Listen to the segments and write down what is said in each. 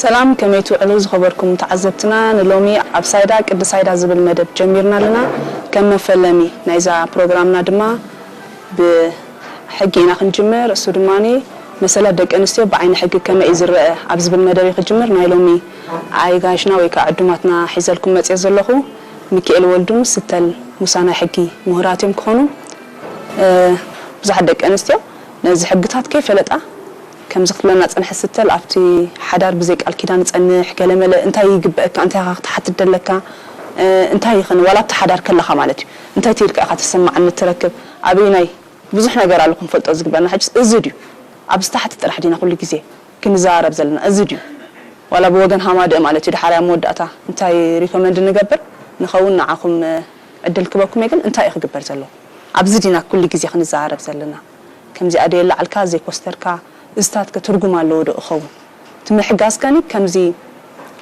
ሰላም፣ ከመይ ትውዕሉ ዝኸበርኩም ተዓዘብትና? ንሎሚ ኣብ ሳይዳ ቅዲ ሳይዳ ዝብል መደብ ጀሚርና ኣለና። ከም መፈለሚ ናይዛ ፕሮግራምና ድማ ብሕጊ ኢና ክንጅምር። እሱ ድማ መሰላት ደቂ ኣንስትዮ ብዓይኒ ሕጊ ከመይ እዩ ዝረአ ኣብ ዝብል መደብ እዩ ክጅምር። ናይ ሎሚ ኣጋይሽና ወይ ከዓ ዕዱማትና ሒዘልኩም መፅየ ዘለኹ ሚካኤል ወልዱን ስተል ሙሳ ናይ ሕጊ ምሁራት እዮም ክኾኑ። እ፣ ብዙሓት ደቂ ኣንስትዮ ነዚ ሕግታት ከይፈለጣ ከምዚ ክትብለና ጸንሐ ስትል ኣብቲ ሓዳር ብዘይ ቃል ኪዳን ጸንሕ ገለመለ እንታይ ይግበእካ እንታይ ኢኻ ክትሓትት ደለካ እንታይ ይኽን ዋላ ኣብቲ ሓዳር ከለኻ ማለት እዩ እንታይ ተይልካ ኢኻ ተሰማዓኒ ትረክብ ኣበይናይ ብዙሕ ነገር ኣሎ ክንፈልጦ ዝግበና ሕጅስ እዚ ድዩ ኣብዚ ታሕቲ ጥራሕ ዲና ኩሉ ግዜ ክንዘራረብ ዘለና እዚ ድዩ ዋላ ብወገን ሃማደእ ማለት እዩ ድሓር ኣብ መወዳእታ እንታይ recommend ንገብር ንኸውን ንዓኹም ዕድል ክበኩም እየ ግን እንታይ እዩ ክግበር ዘለዎ ኣብዚ ዲና ኩሉ ግዜ ክንዘራረብ ዘለና ከምዚኣ ደየላ ዓልካ ዘይኮስተርካ እዝታትከ ትርጉም ኣለዎ ዶ እኸውን እቲ ምሕጋዝ ከኒ ከምዚ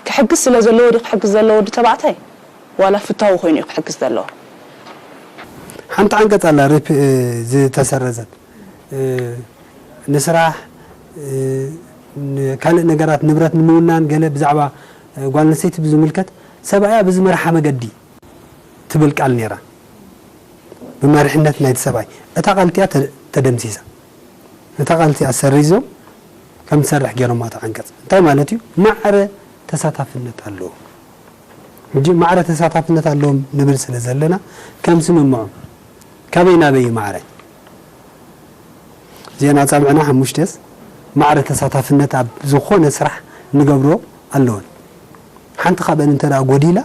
ክሕግዝ ስለ ዘለዎ ዲ ክሕግዝ ዘለዎ ዲ ተባዕታይ ዋላ ፍታዊ ኮይኑ እዩ ክሕግዝ ዘለዎ ሓንቲ ዓንቀፅ ኣላ ሪፕ ዝተሰረዘት ንስራሕ ካልእ ነገራት ንብረት ንምውናን ገለ ብዛዕባ ጓል ኣንስተይቲ ብዝምልከት ሰብኣያ ብዝመርሓ መገዲ ትብል ቃል ነይራ ብመሪሕነት ናይቲ ሰብኣይ እታ ቃል እቲኣ ተደምሲሳ ነታ ቃል እቲኣ ሰሪዞም ከም ትሰርሕ ገይሮማ እታ ዓንቀፅ እንታይ ማለት እዩ ማዕረ ተሳታፍነት ኣለዎም ሕጂ ማዕረ ተሳታፍነት ኣለዎም ንብል ስለ ዘለና ከም ስምምዖም ካበይ ናበይ እዩ ማዕረ እዚአን ኣፃብዕና ሓሙሽተስ ማዕረ ተሳታፍነት ኣብ ዝኾነ ስራሕ ንገብሮ ኣለወን ሓንቲ ካብአን እንተ ጎዲላ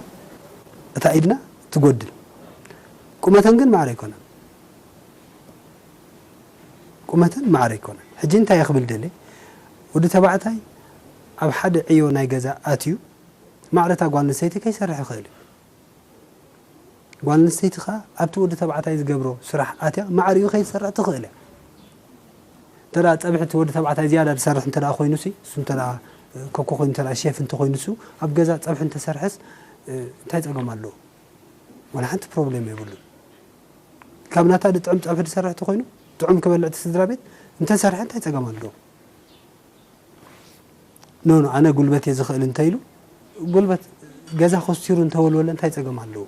እታ ኢድና ትጎድል ቁመተን ግን ማዕረ ኣይኮነን ቁመተን ማዕረ ኣይኮነን ሕጂ እንታይ ክብል ደለ ወዲ ተባዕታይ ኣብ ሓደ ዕዮ ናይ ገዛ ኣትዩ ማዕረ እታ ጓል ኣንስተይቲ ከይሰርሕ ይኽእል እዩ ጓል ኣንስተይቲ ኸኣ ኣብቲ ወዲ ተባዕታይ ዝገብሮ ስራሕ ኣትያ ማዕሪኡ ከይትሰርሕ ትኽእል እያ እንተ ጸብሒ እቲ ወዲ ተባዕታይ ዝያዳ ዝሰርሕ እንተ ኮይኑ ሲ እሱ እንተ ኮኮ ኮይኑ እንተ ሼፍ እንተ ኮይኑ ሱ ኣብ ገዛ ጸብሒ እንተሰርሐስ እንታይ ጸገም ኣለዎ ወላ ሓንቲ ፕሮብሌም የብሉን ካብ ናታ ድጥዕም ጸብሒ ዝሰርሕ እንተ ኮይኑ ጥዑም ክበልዕ እቲ ስድራ ቤት እንተሰርሐ እንታይ ጸገም ኣለዎ ኖ ኖ ኣነ ጉልበት እየ ዝኽእል እንተ ኢሉ ጉልበት ገዛ ኮስቲሩ እንተወልወለ እንታይ ጸገም ኣለዎ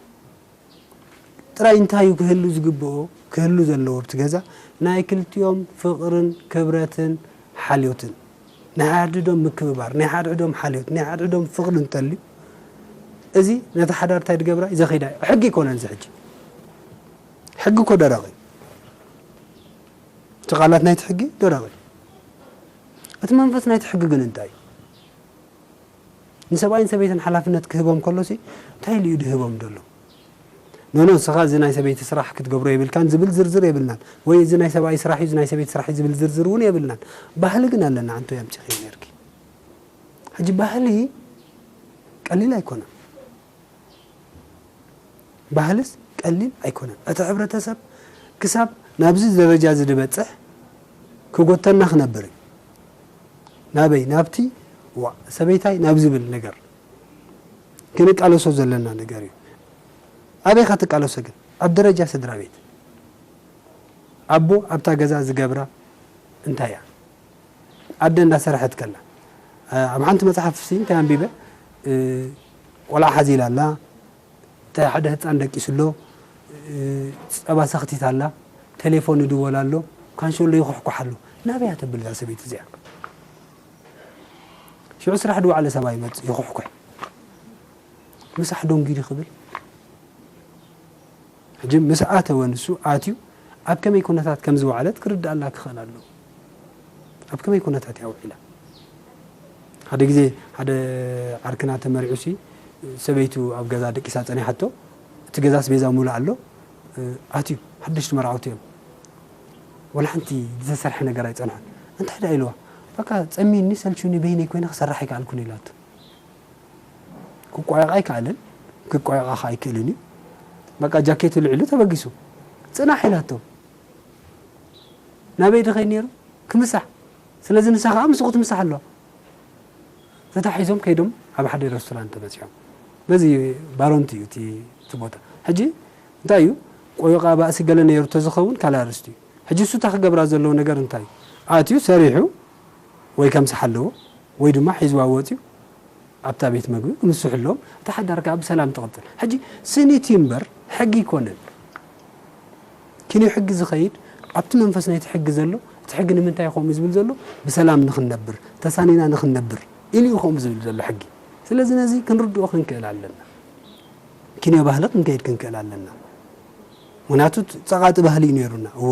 ጥራይ እንታይ እዩ ክህሉ ዝግብኦ ክህሉ ዘለዎ ኣብቲ ገዛ ናይ ክልቲኦም ፍቕርን ክብረትን ሓልዮትን ናይ ሓድሕዶም ምክብባር ናይ ሓድሕዶም ሓልዮት ናይ ሓድሕዶም ፍቕሪ እንተልዩ እዚ ነቲ ሓዳር እንታይ ድገብራ እዩ ዘኸይዳ ሕጊ ይኮነን እዚ ሕጂ ሕጊ እኮ ደረቕ እዩ እቲ ቃላት ናይቲ ሕጊ ደረቕ እዩ እቲ መንፈስ ናይቲ ሕጊ ግን እንታይ እዩ ንሰብኣይን ሰበይትን ሓላፍነት ክህቦም ከሎሲ እንታይ ኢሉ እዩ ድህቦም ደሎ ኖኖ ንስኻ እዚ ናይ ሰበይቲ ስራሕ ክትገብሮ የብልካን ዝብል ዝርዝር የብልናን ወይ እዚ ናይ ሰብኣይ ስራሕ እዩ እዚ ናይ ሰበይቲ ስራሕ እዩ ዝብል ዝርዝር እውን የብልናን ባህሊ ግን ኣለና ኣንቶ ያምጪኺ ነርኪ ሕጂ ባህሊ ቀሊል ኣይኮነን ባህልስ ቀሊል ኣይኮነን። እቲ ሕብረተሰብ ክሳብ ናብዚ ደረጃ እዚ ድበጽሕ ክጎተና ክነብር እዩ። ናበይ? ናብቲ ዋእ ሰበይታይ ናብ ዝብል ነገር ክንቃለሶ ዘለና ነገር እዩ። ኣበይ ኢኻ ትቃለሶ ግን? ኣብ ደረጃ ስድራ ቤት። ኣቦ ኣብታ ገዛ ዝገብራ እንታይ እያ? ኣደ እንዳሰርሐት ከላ ኣብ ሓንቲ መፅሓፍ ሲ እንታይ ኣንቢበ ቆልዓ ሓዚላ ኣላ እንታይ ሓደ ህፃን ደቂሱ ኣሎ ፀባ ሰኽቲት ኣላ ቴሌፎን ይድወል ኣሎ ካንሸሎ ይኹሕኩሕ ኣሎ ናበይ እያ ተብል እዛ ሰበይቲ እዚኣ ሽዑ ስራሕ ድወዓለ ሰብኣይ ይመፅእ ይኹሕኩሕ ምሳሕ ዶንጊዲ ክብል ሕጂ ምስ ኣተወ ንሱ ኣትዩ ኣብ ከመይ ኩነታት ከም ዝወዓለት ክርድኣላ ክኽእል ኣለዎ። ኣብ ከመይ ኩነታት እያ ውዒላ? ሓደ ግዜ ሓደ ዓርክና ተመሪዑ ሲ ሰበይቱ ኣብ ገዛ ደቂሳ ጸኒሓቶ እቲ ገዛስ ቤዛ ሙሉእ ኣሎ ኣትዩ ሓደሽቲ መርዓውቲ እዮም ወላ ሓንቲ ዝተሰርሐ ነገር ኣይጸንሐን እንታይ ደኣ ኢልዋ በቃ ጸሚኒ ሰልችኒ በይነይ ኮይነ ክሰርሕ ኣይከኣልኩን ኢላቶ። ክቋየቕ ኣይከኣልን፣ ክቋየቓ ኸኣ ኣይክእልን እዩ። በቃ ጃኬቱ ልዒሉ ተበጊሱ። ጽናሕ ኢላቶ። ናበይ ድኸይድ ነይሩ? ክምሳሕ። ስለዚ ንሳ ኸኣ ምስኡ ክትምሳሕ ኣለዋ። ተታሒዞም ከይዶም ኣብ ሓደ ሬስቶራንት ተበጺሖም። በዚ ባሮንቲ እዩ እቲ እቲ ቦታ። ሕጂ እንታይ እዩ ቆይቓ ባእሲ ገለ ነይሩ ተዝኸውን ካልእ ኣርእስቲ እዩ። ሕጂ እሱ እታ ክገብራ ዘለዎ ነገር እንታይ እዩ? ኣትዩ ሰሪሑ ወይ ከምስሓ ኣለዎ ወይ ድማ ሒዝዋ ወፂኡ ኣብታ ቤት መግቢ ክምስሕሎም፣ እታ ሓዳር ከኣ ብሰላም ትቕጽል። ሕጂ ስኒት እዩ እምበር ሕጊ ኣይኮነን። ኪንዮ ሕጊ ዝኸይድ ኣብቲ መንፈስ ናይቲ ሕጊ ዘሎ፣ እቲ ሕጊ ንምንታይ ከምኡ ዝብል ዘሎ፣ ብሰላም ንኽንነብር፣ ተሳኒና ንኽንነብር ኢሉ እዩ ከምኡ ዝብል ዘሎ ሕጊ። ስለዚ ነዚ ክንርድኦ ክንክእል ኣለና። ኪንዮ ባህሊ ክንከይድ ክንክእል ኣለና። ምኽንያቱ ጸቓጢ ባህሊ እዩ ነይሩና። እወ፣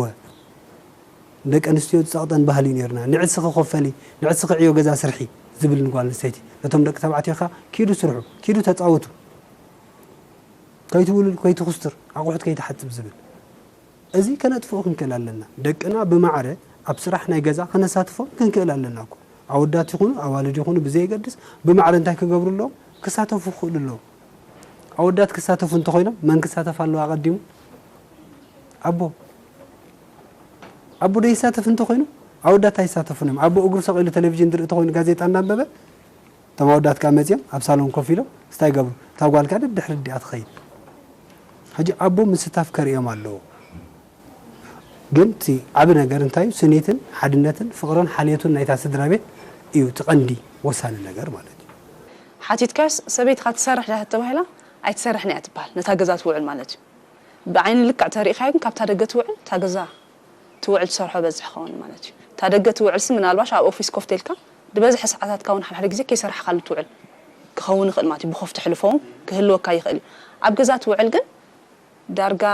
ደቂ ኣንስትዮ ዝጸቕጠን ባህሊ እዩ ነይሩና። ንዕስኺ ኮፈሊ፣ ንዕስኺ ዕዮ ገዛ ስርሒ ዝብል ንጓል ኣንስተይቲ፣ ነቶም ደቂ ተባዕትዮ ከኣ ኪዱ ስርሑ፣ ኪዱ ተጻወቱ፣ ከይትውልል፣ ከይትኹስትር፣ ኣቑሑት ከይትሓጽብ ዝብል። እዚ ከነጥፍኦ ክንክእል ኣለና። ደቅና ብማዕረ ኣብ ስራሕ ናይ ገዛ ከነሳትፎም ክንክእል ኣለና እኮ። ኣወዳት ይኹኑ ኣዋልድ ይኹኑ ብዘየገድስ ብማዕረ እንታይ ክገብሩ ኣለዎም? ክሳተፉ ክኽእሉ ኣለዎም። ኣወዳት ክሳተፉ እንተኾይኖም መን ክሳተፍ ኣለዎ ኣቐዲሙ? ኣቦ። ኣቦ ደይሳተፍ እንተኾይኑ ኣወዳት ኣይሳተፉን እዮም። ኣቦ እግሩ ሰቒሉ ቴሌቪዥን ዝርኢ እንተኾይኑ ጋዜጣ እናንበበ እቶም ኣወዳት ከኣ መጺኦም ኣብ ሳሎን ኮፍ ኢሎም እንታይ ይገብሩ? እታ ጓል ከኣ ደድሕሪ ኣዲኣ ትኸይድ። ሕጂ ኣቦ ምስታፍ ከርእዮም ኣለዎ። ግን እቲ ዓቢ ነገር እንታይ እዩ? ስኒትን ሓድነትን ፍቕርን ሓልዮትን ናይታ ስድራ ቤት እዩ እቲ ቀንዲ ወሳኒ ነገር ማለት እዩ። ሓቲትካስ ሰበይትኻ ትሰርሕ ዲያ ተባሂላ ኣይትሰርሕን እያ ትበሃል። ነታ ገዛ ትውዕል ማለት እዩ። ብዓይኒ ልክዕ ተሪኢኻዮ ግን ካብታ ደገ ትውዕል እታ ገዛ ትውዕል ትሰርሖ በዝሕ ኸውን ማለት እዩ። እታ ደገ ትውዕልሲ ምናልባሽ ኣብ ኦፊስ ኮፍ ተልካ ዝበዝሐ ሰዓታትካ እውን ሓደ ሓደ ግዜ ከይሰራሕካሉ ትውዕል ክኸውን ይኽእል ማለት እዩ። ብኮፍ ተሕልፎ እውን ክህልወካ ይኽእል እዩ። ኣብ ገዛ ትውዕል ግን ዳርጋ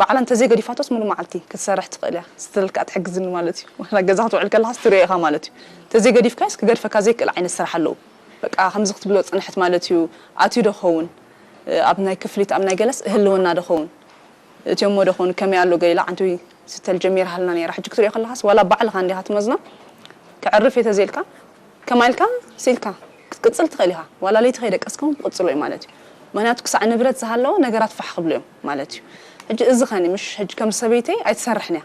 ባዕላ እንተዘይገዲፋቶስ ሙሉ መዓልቲ ክትሰርሕ ትኽእል እያ። ስትል ከዓ ትሕግዝኒ ማለት እዩ። ዋላ ገዛ ክትውዕል ከለኻስ ትሪኦ ኢኻ ማለት እዩ። እንተዘይገዲፍካዮስ ክገድፈካ ዘይክእል ዓይነት ስራሕ ኣለዉ። በቃ ከምዚ ክትብሎ ጽንሕት ማለት እዩ። ኣትዩ ዶ ኸውን? ኣብ ናይ ክፍሊት ኣብ ናይ ገለስ ህልውና ዶ ኸውን? እትዮሞ ዶ ኸውን? ከመይ ኣሎ ገሊላ ዓንተወይ ስተል ጀሚራሃልና ነይራ። ሕጂ ክትሪኦ ከለኻስ ዋላ ባዕልኻ እንዲኻ ትመዝና። ከዕርፍ እየ ተዘይልካ ከማይ ኢልካ ስኢልካ ክትቅጽል ትኽእል ኢኻ። ዋላ ለይቲ ከይደቀስካ እውን ክትቅጽሎ እዩ ማለት እዩ። ምኽንያቱ ክሳዕ ንብረት ዝሃለወ ነገራት ፋሕ ክብሉ እዮም ማለት እዩ። ሕጂ እዚ ኸኒ ምሽ ሕጂ ከም ሰበይተይ ኣይትሰርሕን እያ።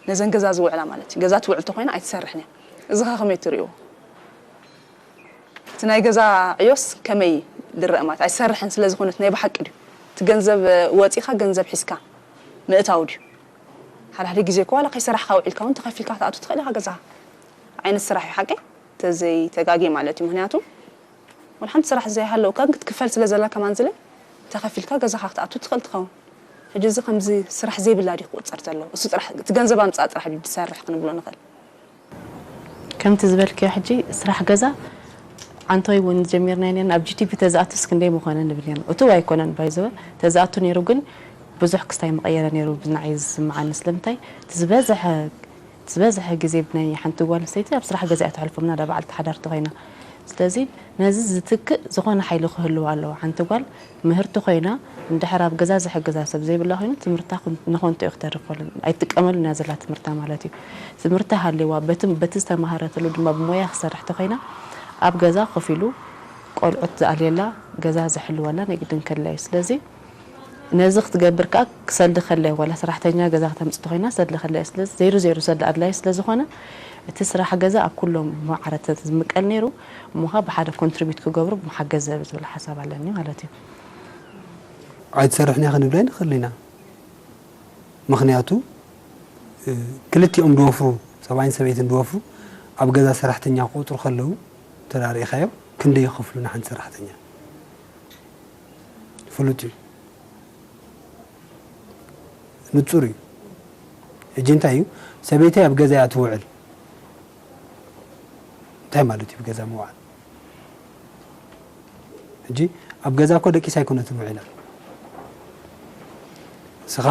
ነዘን ገዛ ዝውዕላ ማለት እዩ። ገዛ ትውዕል ተኾይና ኣይትሰርሕን እያ። እዚ ኸ ከመይ ትርእይዎ? እቲ ናይ ገዛ ዕዮስ ከመይ ዝረአ ማለት ኣይሰርሕን ስለ ዝኾነት ናይ ብሓቂ ድዩ? እቲ ገንዘብ ወጺኻ ገንዘብ ሒዝካ ምእታው ድዩ? ሓደ ሓደ ግዜ እኮ ዋላ ከይሰራሕካ ውዒልካ እውን ተኸፊልካ ክትኣቱ ትኽእል ኢኻ ገዛኻ። ዓይነት ስራሕ እዩ ሓቀይ? ተዘይተጋግየ ማለት እዩ። ምኽንያቱ ወላ ሓንቲ ስራሕ ዘይሃለውካ ግን ክትክፈል ስለ ዘላ ከማን ዝለ ተኸፊልካ ገዛኻ ክትኣቱ ትኽእል ትኸውን። ሕጂ እዚ ከምዚ ስራሕ ዘይብላ ድዩ ክቁጸር ዘለዎ? እሱ ጥራሕ እቲ ገንዘብ ኣምጻእ ጥራሕ ድዩ ዝሰርሕ ክንብሎ ንኽእል? ከምቲ ዝበልክዮ ሕጂ ስራሕ ገዛ ዓንተወይ እውን ጀሚርና ነርና ኣብ ጂ ቲ ፒ ተዝኣቱስ ክንደይ ምኾነ ንብል ነርና። እቱ ኣይኮነን ባይዘወ ተዝኣቱ ነይሩ ግን ብዙሕ ክስታይ ምቐየረ ነይሩ ብናዓይ ዝስምዓኒ። ስለምንታይ እቲ ዝበዝሐ እቲ ዝበዝሐ ግዜ ብናይ ሓንቲ ጓል ኣንስተይቲ ኣብ ስራሕ ገዛ እያ ተሕልፎ ምናዳ በዓልቲ ሓዳር ተኾይና። ስለዚ ነዚ ዝትክእ ዝኾነ ሓይሊ ክህልዋ ኣለዎ። ሓንቲ ጓል ምህርቲ ኮይና እንድሕር ኣብ ገዛ ዝሕግዛ ሰብ ዘይብላ ኮይኑ ትምህርታ ኩን- ንኾንቱ እዩ ክተርፍ ወላ ኣይትጥቀመሉን እያ ዘላ ትምህርታ ማለት እዩ። ትምህርታ ሃልይዋ በቲ በቲ ዝተማሃረትሉ ድማ ብሞያ ክሰርሕ ተኾይና ኣብ ገዛ ኮፍ ኢሉ ቆልዑት ዝኣልየላ ገዛ ዝሕልወላ ናይ ግድን ከድላ እዩ። ስለዚ ነዚ ክትገብር ከኣ ክሰልዲ ከድላ እዩ። ዋላ ሰራሕተኛ ገዛ ክተምጽእ ተኾይና ሰልዲ ከድላ እዩ። ስለዚ ዜሮ ዜሮ ሰልዲ ኣድላይ ስለ ዝኾነ እቲ ስራሕ ገዛ ኣብ ኩሎም ማዕረታት ዝምቀል ነይሩ እሞ ኸኣ ብሓደ ኮንትሪቢዩት ክገብሩ ምሓገዝ ዝብል ሓሳብ ኣለኒ ማለት እዩ። ኣይትሰርሕን ኢኺ ክንብል ኣይንኽእልን ኢና። ምኽንያቱ ክልቲኦም ዝወፍሩ ሰብኣይን ሰበይትን ዝወፍሩ ኣብ ገዛ ሰራሕተኛ ክቆፅሩ ከለዉ እንተ ርኢኻዮም ክንደይ ይኸፍሉ ንሓንቲ ሰራሕተኛ ፍሉጥ እዩ። ንፁር እዩ። ሕጂ እንታይ እዩ ሰበይተይ ኣብ ገዛ እያ ትውዕል እንታይ ማለት እዩ ገዛ ምውዓል? ሕጂ ኣብ ገዛ እኮ ደቂሳ ኣይኮነትን ውዒላ። ንስኻ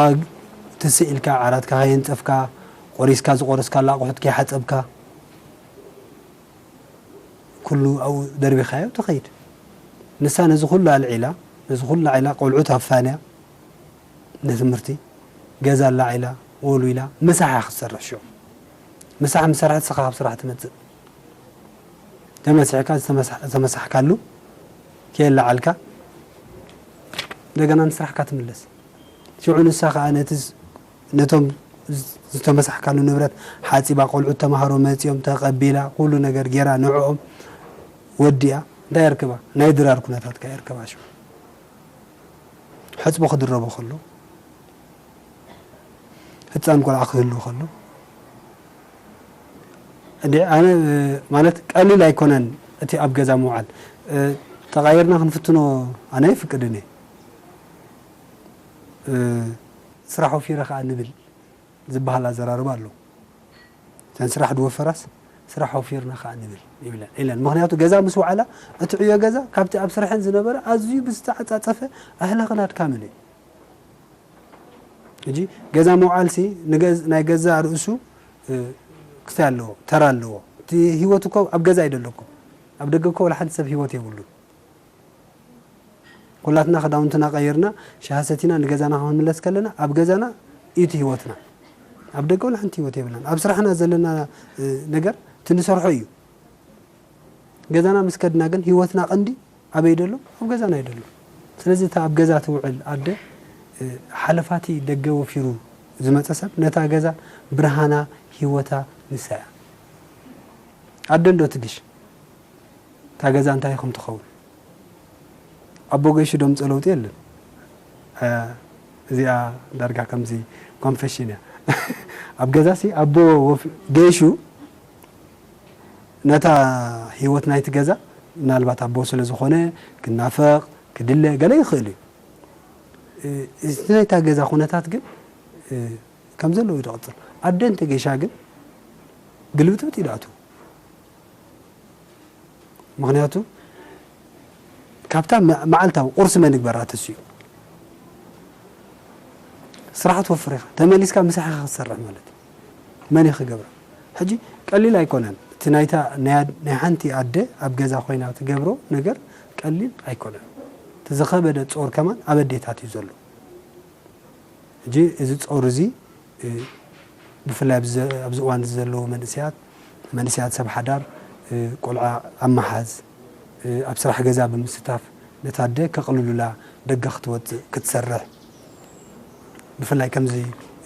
ትስእ ኢልካ ዓራትካ ከየንፀፍካ ቆሪስካ ዝቆረስካላ ኣቑሑት ከይሓፀብካ ኩሉ ኣብኡ ደርቢኻዮ ትኸይድ። ንሳ ነዚ ኩሉ ኣልዒላ ነዚ ኩሉ ኣልዒላ ቆልዑት ኣፋንያ ንትምህርቲ ገዛ ኣላዒላ ወልዊላ ምሳሕ እያ ክትሰርሕ ሽዑ ምሳሕ ምስ ሰርሐት ንስኻ ካብ ስራሕ ትመፅእ ተመሲሕካ ዝተመሳሕካሉ ከየላዓልካ እንደገና ንስራሕካ ትምለስ ሽዑ ንሳ ከዓ ነቲ ነቶም ዝተመሳሕካሉ ንብረት ሓፂባ ቆልዑት ተምሃሮ መፂኦም ተቐቢላ ኩሉ ነገር ጌራ ንዕኦም ወዲኣ እንታይ የርክባ ናይ ድራር ኩነታት ከዓ የርከባ ሽዑ ሕፅቦ ክድረቦ ከሎ ህፃን ቆልዓ ክህሉ ከሎ እንዴ ኣነ ማለት ቀሊል ኣይኮነን እቲ ኣብ ገዛ ምውዓል፣ እ፣ ተቓይርና ክንፍትኖ ኣነ ኣይፍቅድን እየ። እ፣ ስራሕ ወፊረ ከኣ ንብል ዝበሃል ኣዘራርባ ኣሎ። እተን ስራሕ ድወፈራስ ስራሕ ወፊርና ከኣ ንብል ይብለን፣ ኢለን። ምኽንያቱ ገዛ ምስ ወዓላ፣ እቲ ዕዮ ገዛ ካብቲ ኣብ ስርሐን ዝነበረ ኣዝዩ ብዝተዓጻጸፈ ኣህላኽን ኣድካምን እዩ። ሕጂ ገዛ ምውዓልሲ ንገዝ-፣ ናይ ገዛ ርእሱ፣ እ፣ ክስታይ ኣለዎ፣ ተራ ኣለዎ። እቲ ህይወት እኮ ኣብ ገዛ ኣይደለኩም። ኣብ ደገ እኮ ወላ ሓንቲ ሰብ ህይወት የብሉን። ኩላትና ክዳውንትና ቀይርና፣ ሻሂ ሰቲና ንገዛና ክንምለስ ከለና፣ ኣብ ገዛና እዩ እቲ ህይወትና። ኣብ ደገ ወላ ሓንቲ ህይወት የብልናን። ኣብ ስራሕና ዘለና፣ እ፣ ነገር እቲ ንሰርሖ እዩ። ገዛና ምስ ከድና ግን ህይወትና ቀንዲ ኣበይ ደሎ? ኣብ ገዛና እዩ ደሎ። ስለዚ እታ ኣብ ገዛ ትውዕል ኣደ፣ እ፣ ሓለፋቲ ደገ ወፊሩ ዝመጸ ሰብ ነታ ገዛ ብርሃና፣ ህይወታ ንሳ እያ። ኣደ እንዶ ትግሽ፣ እታ ገዛ እንታይ ኢኹም ትኸውን? ኣቦ ገይሹ ዶ ምጸ ለውጢ የለን። እ፣ እዚኣ ዳርጋ ከምዚ ኮንፌሽን እያ። ኣብ ገዛሲ ኣቦ ወፍ-፣ ገይሹ ነታ ህይወት ናይቲ ገዛ ምናልባት ኣቦ ስለ ዝኾነ ክናፈቕ፣ ክድለ፣ ገለ ይኽእል እዩ። እ፣ እቲ ናይታ ገዛ ኩነታት ግን፣ እ፣ ከም ዘለዎ እዩ ዝቕጽል። ኣደ እንተ ገይሻ ግን ግልብጥብጥ እዩ ዝኣትው። ምኽንያቱ ካብታ መ-፣ መዓልታዊ ቁርሲ መን ይግበራ ተስኡ ስራሕ ትወፍር ኢኻ። ተመሊስካ ምሳሕ ኢኻ ክትሰርሕ ማለት እዩ። መን እዩ ክገብራ? ሕጂ ቀሊል ኣይኮነን። እቲ ናይታ ናይ ኣድ-፣ ናይ ሓንቲ ኣደ ኣብ ገዛ ኮይና ትገብሮ ነገር ቀሊል ኣይኮነን። እቲ ዝኸበደ ጾር ከማን ኣብ ኣዴታት እዩ ዘሎ። ሕጂ እዚ ጾር እዚ፣ እ፣ ብፍላይ ኣብዚ ዘ-፣ ኣብዚ እዋን እዚ ዘለዉ መንእሰያት፣ መንእሰያት ሰብ ሓዳር፣ እ፣ ቆልዓ ኣብ ምሓዝ፣ እ፣ ኣብ ስራሕ ገዛ ብምስታፍ፣ ነታ ኣደ ከቕልሉላ፣ ደገ ክትወጽእ፣ ክትሰርሕ፣ ብፍላይ ከምዚ፣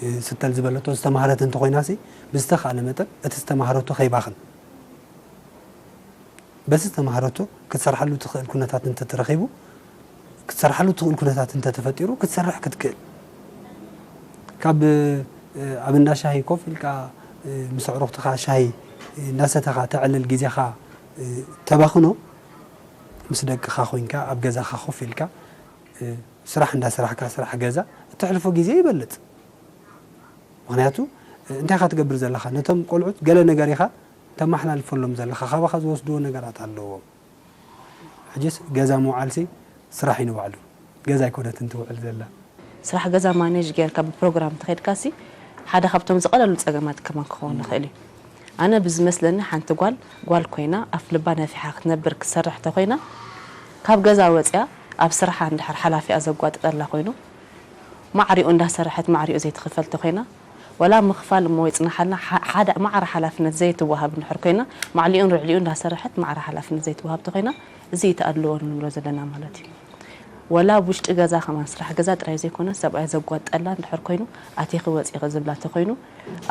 እ፣ ስተል ዝበለቶ ዝተማህረት እንተኾይናሲ፣ ብዝተኻእለ መጠን እቲ ዝተማህረቶ ከይባኽን። በቲ ዝተማህረቶ ክትሰርሓሉ ትኽእል ኩነታት እንተተረኺቡ፣ ክትሰርሓሉ ትኽእል ኩነታት እንተተፈጢሩ፣ ክትሰርሕ ክትክእል። ካብ፣ እ፣ ኣብ እንዳ ሻሂ ኮፍ ኢልካ፣ እ፣ ምስ ኣዕሩኽትኻ ሻሂ፣ እ፣ እናሰተኻ ተዕልል ግዜኻ፣ እ፣ ተባኽኖ፣ ምስ ደቅኻ ኮይንካ፣ ኣብ ገዛኻ ኮፍ ኢልካ፣ እ፣ ስራሕ እንዳሰራሕካ፣ ስራሕ ገዛ እተሕልፎ ግዜ ይበልጽ። ምኽንያቱ፣ እ፣ እንታይ ኢኻ ትገብር ዘለኻ? ነቶም ቆልዑት ገለ ነገር ኢኻ ተመሓላልፈሎም ዘለኻ። ካባኻ ዝወስድዎ ነገራት ኣለዎም። ሕጅስ ገዛ ምውዓልሲ ስራሕ እዩ ንባዕሉ። ገዛ ኣይኮነትን ትውዕል ዘላ። ስራሕ ገዛ ማኔጅ ጌርካ ብፕሮግራም እንተኸድካሲ፣ ሓደ ካብቶም ዝቐለሉ ጸገማት ከማን ክኸውን ይኽእል እዩ። ኣነ ብዝመስለኒ፣ ሓንቲ ጓል፣ ጓል ኮይና ኣፍ ልባ ነፊሓ ክትነብር ክትሰርሕ እንተኾይና፣ ካብ ገዛ ወጺኣ ኣብ ስራሓ እንድሕር ሓላፊኣ ዘጓጥጠላ ኮይኑ፣ ማዕሪኡ እንዳሰረሐት ማዕሪኡ ዘይትኽፈል ተኾይና፣ ወላ ምኽፋል እሞ ይጽናሓልና፣ ሓ-፣ ሓደ ማዕረ ሓላፍነት ዘይትወሃብ እንድሕር ኮይና፣ ማዕሊኡን ርዕሊኡ እንዳሰረሐት ማዕረ ሓላፍነት ዘይትወሃብ ተኾይና፣ እዚ እዩ እቲ ኣድልዎ እንብሎ ዘለና ማለት እዩ። ወላ ኣብ ውሽጢ ገዛ ከማን ስራሕ ገዛ ጥራይ ዘይኮነ፣ ሰብኣይ ዘጓጠላ እንድሕር ኮይኑ፣ ኣቲኺ ወጺኺ ዝብላ ተኾይኑ፣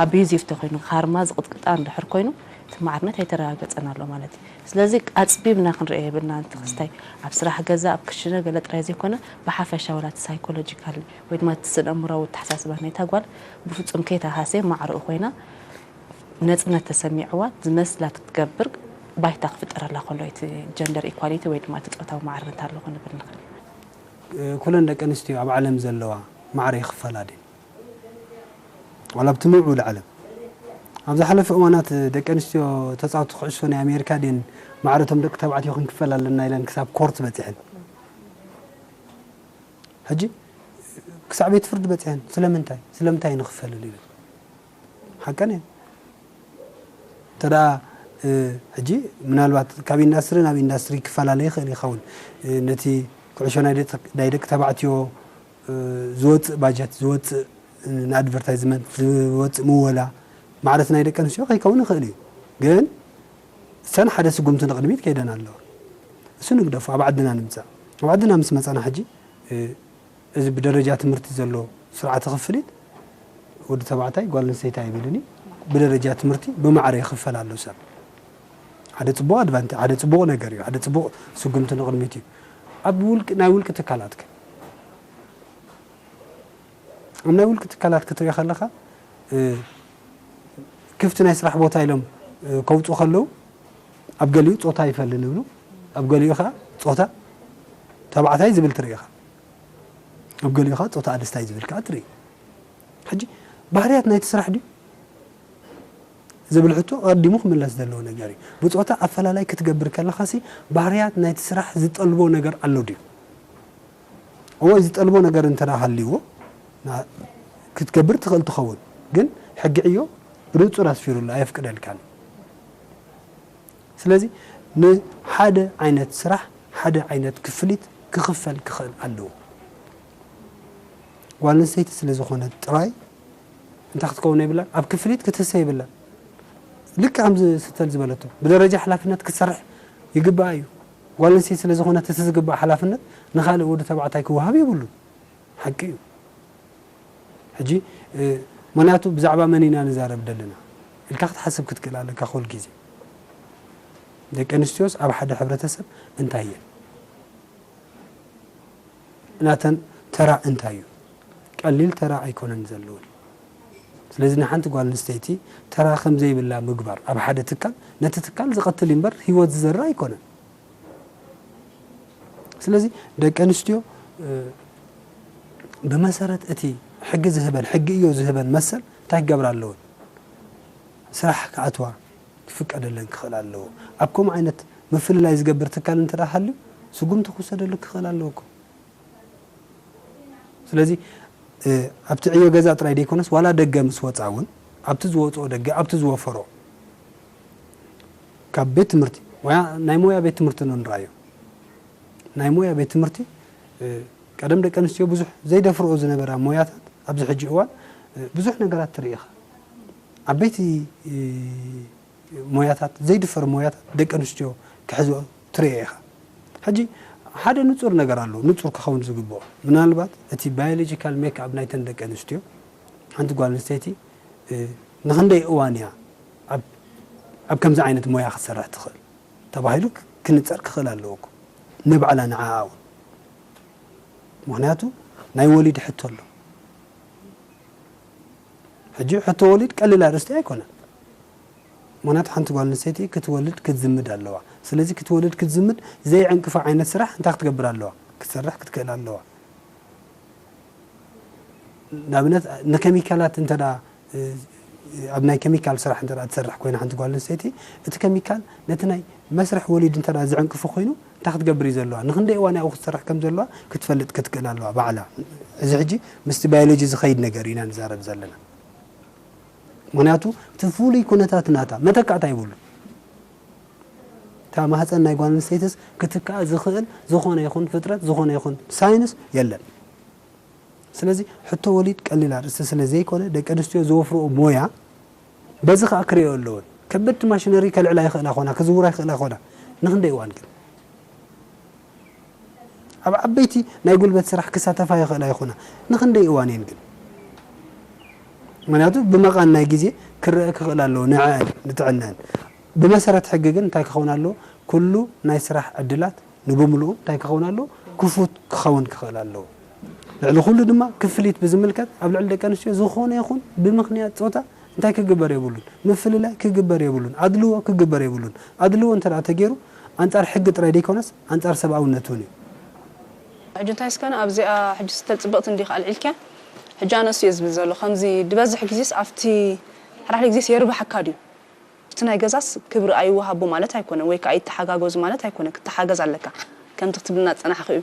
ኣቢዩዚቭ ተኾይኑ፣ ካርማ ዝቕጥቅጣ እንድሕር ኮይኑ፣ እቲ ማዕርነት ኣይተረጋገጸን ኣሎ ማለት እዩ። ስለዚ ኣጽቢብና ክንሪኦ የብልና። እቲ ክስታይ ኣብ ስራሕ ገዛ፣ ኣብ ክሽነ ገለ ጥራይ ዘይኮነ፣ ብሓፈሻ ወላ እቲ ሳይኮሎጂካል ወይ ድማ እቲ ስነ ኣእምሮኣዊ ኣተሓሳስባ ናይታ ጓል ብፍጹም ከይተሃስየ ማዕረኡ ኮይና ነጽነት ተሰሚዕዋ ዝመስላ ክትገብር ባይታ ክፍጠረላ ከሎ እቲ ጀንደር ኢኳሊቲ ወይ ድማ እቲ ጾታዊ ማዕርነት ኣሎ ክንብል ንኽእል። ኩለን ደቂ ኣንስትዮ ኣብ ዓለም ዘለዋ ማዕረ ይኽፈላ ድየን? ዋላ ኣብቲ ምዕቡል ዓለም ኣብ ዝሓለፈ እዋናት ደቂ ኣንስትዮ ተጻወቲ ኩዕሶ ናይ ኣሜሪካ ድየን ማዕረቶም ደቂ ተባዕትዮ ክንክፈል ኣለና ኢለን ክሳብ ኮርት በጺሐን? ሕጂ ክሳዕ ቤት ፍርዲ በጺሐን። ስለምንታይ? ስለምንታይ ንኽፈልል ኢለን? ሓቀን እየን። እንተ ደኣ፣ እ፣ ሕጂ ምናልባት ካብ ኢንዳስትሪ ናብ ኢንዳስትሪ ክፈላለ ይኽእል ይኸውን። እ፣ ነቲ ኩዕሾ ናይ ደቂ፣ ናይ ደቂ ተባዕትዮ፣ እ፣ ዝወጽእ ባጀት፣ ዝወጽእ፣ እ፣ ንኣድቨርታይዝመንት ዝወጽእ ምወላ፣ ማዕረት ናይ ደቂ ኣንስትዮ ከይከውን ይኽእል እዩ። ግን እሰን ሓደ ስጉምቲ ንቕድሚት ከይደን ኣለዋ። እሱ ንግደፎ፣ ኣብ ዓድና ንምጻእ። ኣብ ዓድና ምስ መጻና ሕጂ፣ እ፣ እዚ ብደረጃ ትምህርቲ ዘሎ ስርዓተ ክፍሊት ወዲ ተባዕታይ ጓል ኣንስተይቲ ኣይብልን እዩ። ብደረጃ ትምህርቲ ብማዕረ ይኽፈል ኣሎ ሰብ። ሓደ ጽቡቕ ኣድቫንቴ-፣ ሓደ ጽቡቕ ነገር እዩ። ሓደ ጽቡቕ ስጉምቲ ንቕድሚት እዩ። ኣብ ውልቂ፣ ናይ ውልቂ ትካላት ከ? ኣብ ናይ ውልቂ ትካላት ክትሪኦ ከለኻ፣ እ፣ ክፍቲ ናይ ስራሕ ቦታ ኢሎም፣ እ፣ ከውጽኡ ከለዉ፣ ኣብ ገሊኡ ጾታ ይፈሊ ንብሉ፣ ኣብ ገሊኡ ኸዓ ጾታ ተባዕታይ ዝብል ትርኢ ኢኻ፣ ኣብ ገሊኡ ኸዓ ጾታ ኣንስታይ ዝብል ከዓ ትርኢ። ሕጂ ባህርያት ናይቲ ስራሕ ድዩ ዝብል ሕቶ ኣቐዲሙ ክምለስ ዘለዎ ነገር እዩ። ብጾታ ኣፈላላይ ክትገብር ከለኻሲ ባህርያት ናይቲ ስራሕ ዝጠልቦ ነገር ኣሎ ድዩ? እዎ ዝጠልቦ ነገር እንተ ደኣ ሃልይዎ ና-፣ ክትገብር ትኽእል ትኸውን፣ ግን ሕጊ ዕዮ ብንጹር ኣስፊሩሉ ኣየፍቅደልካን። ስለዚ ንሓደ ዓይነት ስራሕ ሓደ ዓይነት ክፍሊት ክኽፈል ክኽእል ኣለዎ። ጓል ኣንስተይቲ ስለ ዝኾነት ጥራይ እንታይ ክትከውን የብላን፣ ኣብ ክፍሊት ክትህሰ የብላን። ልክዕ ከምዚ ስተል ዝበለቶ ብደረጃ ሓላፍነት ክትሰርሕ ይግባኣ እዩ። ጓል ኣንስተይቲ ስለ ዝኾነት እቲ ዝግባእ ሓላፍነት ንኻልእ ወዲ ተባዕታይ ክወሃብ የብሉን። ሓቂ እዩ። ሕጂ እ፣ ምኽንያቱ ብዛዕባ መን ኢና ንዛረብ ዘለና ኢልካ ክትሓስብ ክትክእል ኣለካ። ኩል ግዜ ደቂ ኣንስትዮስ ኣብ ሓደ ሕብረተሰብ እንታይ እየን? ናተን ተራ እንታይ እዩ? ቀሊል ተራ ኣይኮነን ዘለወን። ስለዚ ንሓንቲ ጓል ኣንስተይቲ ተራ ከም ዘይብላ ምግባር ኣብ ሓደ ትካል ነቲ ትካል ዝቐትል እምበር ህይወት ዝዘርእ ኣይኮነን። ስለዚ ደቂ ኣንስትዮ እ፣ ብመሰረት እቲ ሕጊ ዝህበን ሕጊ እዮ ዝህበን መሰል እንታይ ክገብራ ኣለወን? ስራሕ ክኣትዋ ክፍቀደለን ክኽእል ኣለዎ። ኣብ ከምኡ ዓይነት ምፍልላይ ዝገብር ትካል እንተ ደኣ ሃልዩ ስጉምቲ ክውሰደሉ ክኽእል ኣለዎ እኮ። ስለዚ እ፣ ኣብቲ ዕዮ ገዛ ጥራይ ደይኮነስ ዋላ ደገ ምስ ወፃ እውን ኣብቲ ዝወፅኦ ደገ ኣብቲ ዝወፈሮ ካብ ቤት ትምህርቲ ወይ ናይ ሞያ ቤት ትምህርቲ ነው ንረኣዮ። ናይ ሞያ ቤት ትምህርቲ እ፣ ቀደም ደቂ ኣንስትዮ ብዙሕ ዘይደፍርኦ ዝነበራ ሞያታት ኣብዚ ሕጂ እዋን እ፣ ብዙሕ ነገራት ትርኢ ኢኻ። ዓበይቲ እ፣ ሞያታት ዘይድፈር ሞያታት ደቂ ኣንስትዮ ክሕዝኦ ትርኢ ኢኻ። ሕጂ ሓደ ንጹር ነገር ኣሎ፣ ንጹር ክኸውን ዝግብኦ። ምናልባት እቲ ባዮሎጂካል ሜክኣፕ ናይተን ደቂ ኣንስትዮ ሓንቲ ጓል ኣንስተይቲ እ፣ ንኽንደይ እዋን እያ ኣብ ኣብ ከምዚ ዓይነት ሞያ ክትሰርሕ ትኽእል ተባሂሉ ክ-፣ ክንጸር ክኽእል ኣለዎ እኮ። ንባዕላ ንዓኣ እውን። ምኽንያቱ ናይ ወሊድ ሕቶ ኣሎ። ሕጂ ሕቶ ወሊድ ቀሊል ኣርእስቲ ኣይኮነን። ምኽንያቱ ሓንቲ ጓል ኣንስተይቲ ክትወልድ ክትዝምድ ኣለዋ። ስለዚ ክትወልድ ክትዝምድ ዘይዕንቅፋ ዓይነት ስራሕ እንታይ ክትገብር ኣለዋ? ክትሰርሕ ክትክእል ኣለዋ። ንኣብነት ንኬሚካላት እንተ ደኣ፣ እ፣ ኣብ ናይ ኬሚካል ስራሕ እንተ ደኣ ትሰርሕ ኮይና ሓንቲ ጓል ኣንስተይቲ፣ እቲ ኬሚካል ነቲ ናይ መስርሕ ወሊድ እንተ ደኣ ዝዕንቅፎ ኮይኑ እንታይ ክትገብር እዩ ዘለዋ? ንኽንደይ እዋን ኣብኡ ክትሰርሕ ከም ዘለዋ ክትፈልጥ ክትክእል ኣለዋ ባዕላ። እዚ ሕጂ ምስቲ ባዮሎጂ ዝኸይድ ነገር ኢና ንዛረብ ዘለና። ምኽንያቱ እቲ ፍሉይ ኩነታት ናታ መተካእታ የብሉን። እታ ማህፀን ናይ ጓል ኣንስተይትስ ክትካእ ዝኽእል ዝኾነ ይኹን ፍጥረት፣ ዝኾነ ይኹን ሳይንስ የለን። ስለዚ ሕቶ ወሊድ ቀሊል ኣርእስቲ ስለ ዘይኮነ ደቂ ኣንስትዮ ዝወፍርኦ ሞያ በዚ ከኣ ክርእዮ ኣለወን። ከበድቲ ማሽነሪ ከልዕላ ይኽእላ ኮና፣ ክዝውራ ይኽእላ ኮና። ንኽንደይ እዋን ግን? ኣብ ዓበይቲ ናይ ጉልበት ስራሕ ክሳተፋ ይኽእላ ይኾና። ንኽንደይ እዋን እየን ግን? ምኽንያቱ ብመቓን ናይ ግዜ ክረአ ክኽእል ኣለዎ፣ ንዐአን፣ ንጥዕነአን። ብመሰረት ሕጊ ግን እንታይ ክኸውን ኣለዎ? ኩሉ ናይ ስራሕ ዕድላት ንብምልኡ እንታይ ክኸውን ኣለዎ? ክፉት ክኸውን ክኽእል ኣለዎ። ልዕሊ ኩሉ ድማ ክፍሊት ብዝምልከት ኣብ ልዕሊ ደቂ ኣንስትዮ ዝኾነ ይኹን ብምኽንያት ጾታ እንታይ ክግበር የብሉን? ምፍልላይ ክግበር የብሉን። ኣድልዎ ክግበር የብሉን። ኣድልዎ እንተ ደኣ ተገይሩ ኣንጻር ሕጊ ጥራይ ደይኮነስ ኣንጻር ሰብኣውነት እውን እዩ። ሕጂ እንታይ እስከ ኣብዚኣ ሕጂ ስተል ጽብቕቲ እንዲኻ ኣልዒልክያ። ሕጂ ኣነ እሱ እየ ዝብል ዘሎ። ከምዚ ዝበዝሕ ግዜስ ኣብቲ ሓደ ሓደ ግዜስ የርብሓካ ድዩ? እቲ ናይ ገዛስ ክብሪ ኣይወሃቦ ማለት ኣይኮነን፣ ወይ ከኣ ኣይተሓጋገዙ ማለት ኣይኮነን። ክትሓገዝ ኣለካ። ከምቲ ክትብልና ዝጸናሕኺ እዩ።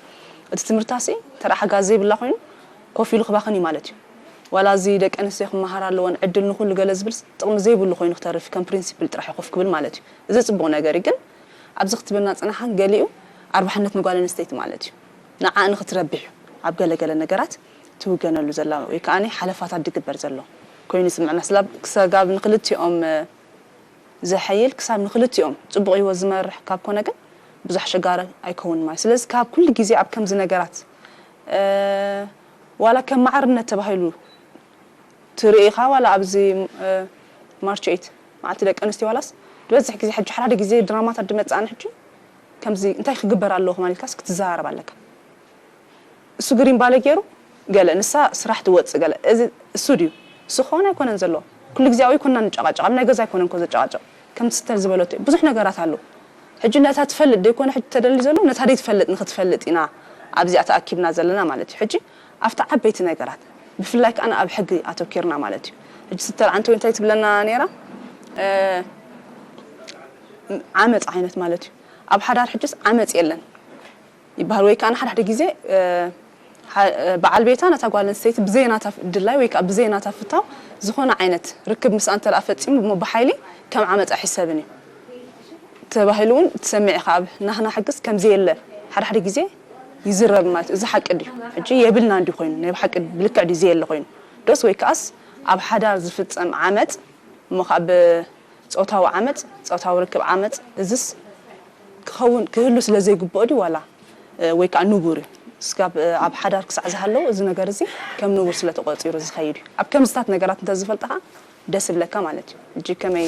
እቲ ትምህርታሲ እንተ ደኣ ሓጋዚ ዘይብላ ኮይኑ ኮፍ ኢሉ ክባኽን እዩ ማለት እዩ። ዋላ እዚ ደቂ ኣንስትዮ ክመሃራ ኣለወን ዕድል ንኹሉ ገለ ዝብል ጥቕሚ ዘይብሉ ኮይኑ ክተርፍ ከም ፕሪንሲፕል ጥራሕ እዩ ኮፍ ክብል ማለት እዩ። እዚ ጽቡቕ ነገር እዩ፣ ግን ኣብዚ ክትብልና ዝጸናሕካን ገሊኡ ኣርባሕነት ንጓል ኣንስተይቲ ማለት እዩ። ንዓኣ ንኽትረብሕ እዩ ኣብ ገለ ገለ ነገራት ትውገነሉ ዘላ ወይ ከኣ ሓለፋታት ዝግበር ዘሎ ኮይኑ ይስምዐና። ስላብ ክሰጋብ ንክልቲኦም ዘሐይል ክሳብ ንክልቲኦም ጽቡቕ ህይወት ዝመርሕ ካብ ኮነ ግን ብዙሕ ኣሸጋሪ ኣይከውንን ማለት እዩ። ስለዚ ካብ ኩሉ ግዜ ኣብ ከምዚ ነገራት ዋላ ከም ማዕርነት ተባሂሉ ትርኢ ኢኻ ዋላ ኣብዚ ማርች ኤይት መዓልቲ ደቂ ኣንስትዮ ዋላስ ዝበዝሕ ግዜ ሕጂ ሓደ ሓደ ግዜ ድራማታት ዝመጽኣን ሕጂ ከምዚ እንታይ ክግበር ኣለዎ ከማን ኢልካስ ክትዘራረብ ኣለካ። እሱ ግሪን ባለ ገይሩ ገለ ንሳ ስራሕ ትወጽእ ገለ እዚ እሱ ድዩ እሱ ክኸውን ኣይኮነን ዘለዎ። ኩሉ ግዜ ኣብኡ ኣይኮንና ንጨቃጨቅ ኣብ ናይ ገዛ ኣይኮነን እኮ ዘጨቃጨቅ ከምቲ ስተል ዝበለቶ እዩ ብዙሕ ነገራት ኣሎ። ሕጂ ነታ ትፈልጥ ደይኮነ ሕጂ ተደሊ ዘሎ ነታ ደይ ትፈልጥ ንክትፈልጥ ኢና ኣብዚኣ ተኣኪብና ዘለና ማለት እዩ። ሕጂ ኣብቲ ዓበይቲ ነገራት ብፍላይ ከኣ ኣብ ሕጊ ኣተኪርና ማለት እዩ። ሕጂ ስተር ዓንተወይ እንታይ ትብለና ነይራ? ዓመፅ ዓይነት ማለት እዩ። ኣብ ሓዳር ሕጅስ ዓመፅ የለን ይበሃል ወይ ከዓ ሓደ ሓደ ግዜ በዓል ቤታ ነታ ጓል ኣንስተይቲ ብዘይ ናታ ድላይ ወይ ከዓ ብዘይ ናታ ፍታው ዝኾነ ዓይነት ርክብ ምስኣ እንተ ፈፂሙ እሞ ብሓይሊ ከም ዓመፃ ኣይሕሰብን እዩ ተባሂሉ እውን ትሰምዕ ኢኻ። ኣብ ናህና ሕግስ ከምዘየለ ሓደ ሓደ ግዜ ይዝረብ ማለት እዚ ሓቂ ድዩ? ሕጂ የብልና እንዲ ኮይኑ ናይ ሓቂ ብልክዕ ድዩ ዘየለ ኮይኑ ዶስ ወይ ከዓስ ኣብ ሓዳር ዝፍፀም ዓመፅ እሞ ከዓ ብ ጾታዊ ዓመጽ፣ ጾታዊ ርክብ ዓመጽ፣ እዝስ ክኸውን ክህሉ ስለ ዘይግብኦ ድዩ ዋላ ወይ ከዓ ንቡር እዩ? ስጋብ ኣብ ሓዳር ክሳዕ ዝሃለዉ እዚ ነገር እዚ ከም ንቡር ስለ ተቆጺሩ ዝኸይድ እዩ። ኣብ ከምዝታት ነገራት እንተ ዝፈልጥኻ ደስ ይብለካ ማለት እዩ። እጂ ከመይ